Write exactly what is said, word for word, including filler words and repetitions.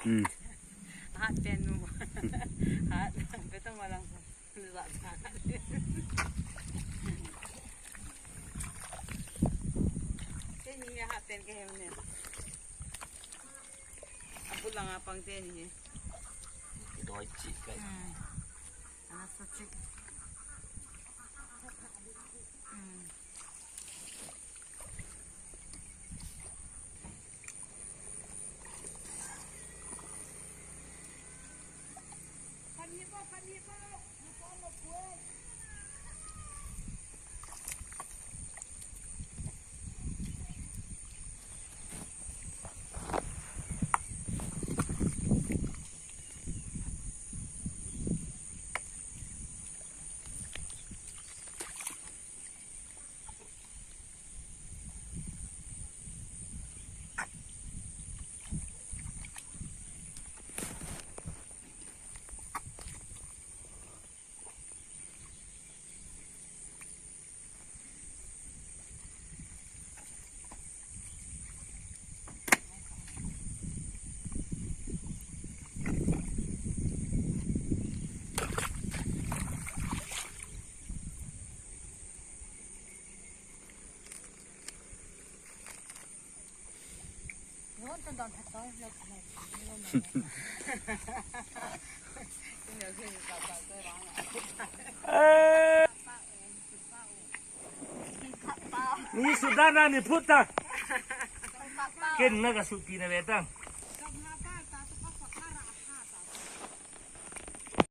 Hmm. Hat pen nu. Hat. Betul malang. Lu za za. Teni hat pen ke hem ne. Abu langa pang teni. Doi chi kai. Hmm. Ana sa chi. Hmm. Eh. Ni sudah na ni puta. Ken na ka supi na beta.